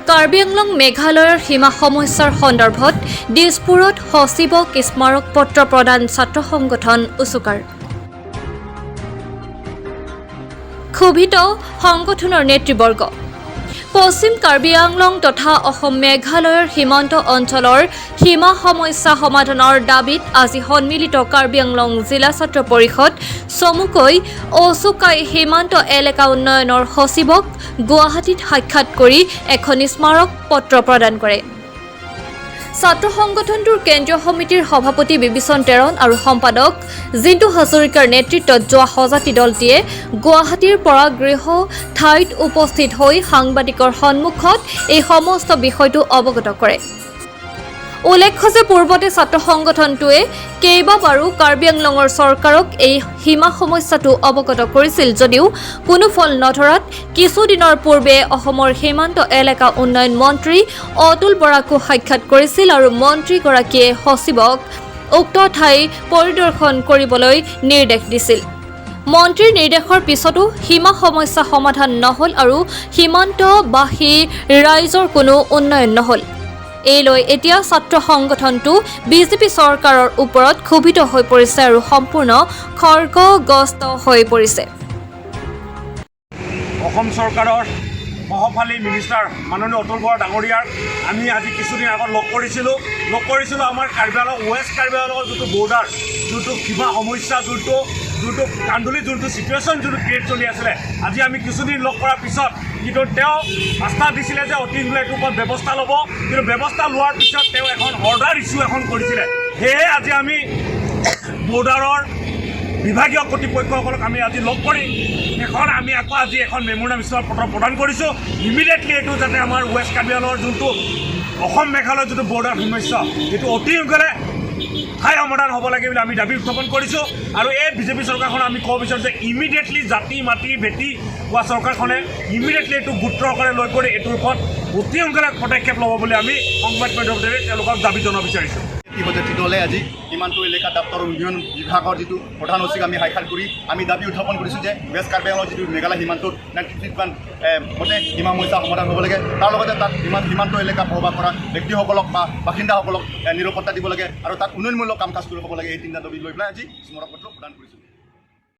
কাৰ্বি আংলং মেঘালয়ৰ সীমা সমস্যাৰ সন্দৰ্ভত দিছপুৰত সচিবক স্মাৰক পত্ৰ প্ৰদান ছাত্ৰ সংগঠন উচুকাৰ। ক্ষোভিত সংগঠনৰ নেতৃবৰ্গ। পশ্চিম কাৰ্বি আংলং তথা অসম মেঘালয়ৰ সীমান্ত অঞ্চলৰ সীমা সমস্যা সমাধানৰ দাবীত আজি সন্মিলিত কাৰ্বি আংলং জিলা ছাত্ৰ পৰিষদ চমুকৈ অচুকাই সীমান্ত এলেকা উন্নয়নৰ সচিবক গুৱাহাটীত সাক্ষাৎ কৰি এখন স্মাৰক পত্ৰ প্ৰদান কৰে। ছাত্ৰ সংগঠনটোৰ কেন্দ্ৰীয় সমিতিৰ সভাপতি বিভীষণ টেৰণ আৰু সম্পাদক জিন্তু হাজৰিকাৰ নেতৃত্বত যোৱা সজাতি দলটিয়ে গুৱাহাটীৰ পৰা গৃহ ঠাইত উপস্থিত হৈ সাংবাদিকৰ সন্মুখত এই সমস্ত বিষয়টো অৱগত কৰে। উল্লেখ্য যে পূৰ্বতে ছাত্ৰ সংগঠনটোৱে কেইবাবাৰো কাৰ্বি আংলঙৰ চৰকাৰক এই সীমা সমস্যাটো অৱগত কৰিছিল যদিও কোনো ফল নধৰাত কিছুদিনৰ পূৰ্বে অসমৰ সীমান্ত এলেকা উন্নয়ন মন্ত্ৰী অতুল বৰাকো সাক্ষাৎ কৰিছিল আৰু মন্ত্ৰীগৰাকীয়ে সচিবক উক্ত ঠাই পৰিদৰ্শন কৰিবলৈ নিৰ্দেশ দিছিল। মন্ত্ৰীৰ নিৰ্দেশৰ পিছতো সীমা সমস্যা সমাধান নহ'ল আৰু সীমান্তবাসী ৰাইজৰ কোনো উন্নয়ন নহ'ল। এই লৈ এতিয়া ছাত্ৰ সংগঠনটো বিজেপি চৰকাৰৰ ওপৰত ক্ষোভিত হৈ পৰিছে আৰু সম্পূৰ্ণ খৰ্গগ্ৰস্ত হৈ পৰিছে। অসম চৰকাৰৰ সহপালী মিনিষ্টাৰ মাননীয় অতুল বৰা ডাঙৰীয়াক আমি আজি কিছুদিন আগত লগ কৰিছিলোঁ। আমাৰ কাৰ্বি আংলং, ৱেষ্ট কাৰ্বি আংলঙৰ যোনটো বৰ্ডাৰ, যোনটো সীমা সমস্যা, যোনটো যোনটো কান্দুলি, যোনটো চিটুৱেশ্যন, যোনটো ক্ৰিয়েট চলি আছিলে, আজি আমি কিছুদিন লগ কৰাৰ পিছত কিন্তু তেওঁ আস্থা দিছিলে যে অতি সোনকালে এইটোৰ ওপৰত ব্যৱস্থা ল'ব। কিন্তু ব্যৱস্থা লোৱাৰ পিছত তেওঁ এখন অৰ্ডাৰ ইছ্যু এখন কৰিছিলে। সেয়েহে আজি আমি বৰ্ডাৰৰ বিভাগীয় কৰ্তৃপক্ষসকলক আমি আজি লগ কৰি এখন আমি আকৌ আজি এখন মেম'ৰেণ্ডাম স্মাৰক পত্ৰ প্ৰদান কৰিছোঁ। ইমিডিয়েটলি এইটো যাতে আমাৰ ৱেষ্ট কাৰ্বি আংলঙৰ যোনটো অসম মেঘালয়ৰ যোনটো বৰ্ডাৰ সমস্যা, এইটো অতি সোনকালে স্থায়ী সমাধান হ'ব লাগে বুলি আমি দাবী উত্থাপন কৰিছোঁ। আৰু এই বিজেপি চৰকাৰখনক আমি ক'ব বিচাৰোঁ যে ইমিডিয়েটলি জাতি মাটি ভেটি হোৱা চৰকাৰখনে ইমিডিয়েটলি এইটো গুৰুত্ব সহকাৰে লৈ কৰি এইটোৰ ওপৰত অতি সোনকালে পদক্ষেপ ল'ব বুলি আমি সংবাদ মাধ্যমৰ যোগেদি তেওঁলোকক দাবী জনাব বিচাৰিছোঁ। ইতিমধ্যে দলে আজি সীমান্ত এলেকা দপ্তৰৰ উন্নয়ন বিভাগৰ যিটো প্ৰধান সচিব আমি সাক্ষাৎ কৰি আমি দাবী উত্থাপন কৰিছোঁ যে ৱেষ্ট কাৰ্বি আংলঙৰ যিটো মেঘালয় সীমান্তত 1951 মতে সীমা সমস্যা সমাধান হ'ব লাগে। তাৰ লগতে তাত সীমান্ত এলেকা বসবাস কৰা ব্যক্তিসকলক বা বাসিন্দাসকলক নিৰাপত্তা দিব লাগে আৰু তাত উন্নয়নমূলক কাম কাজ কৰিব লাগে। এই তিনিটা দাবী লৈ পেলাই আজি স্মাৰক পত্ৰ প্ৰদান কৰিছোঁ।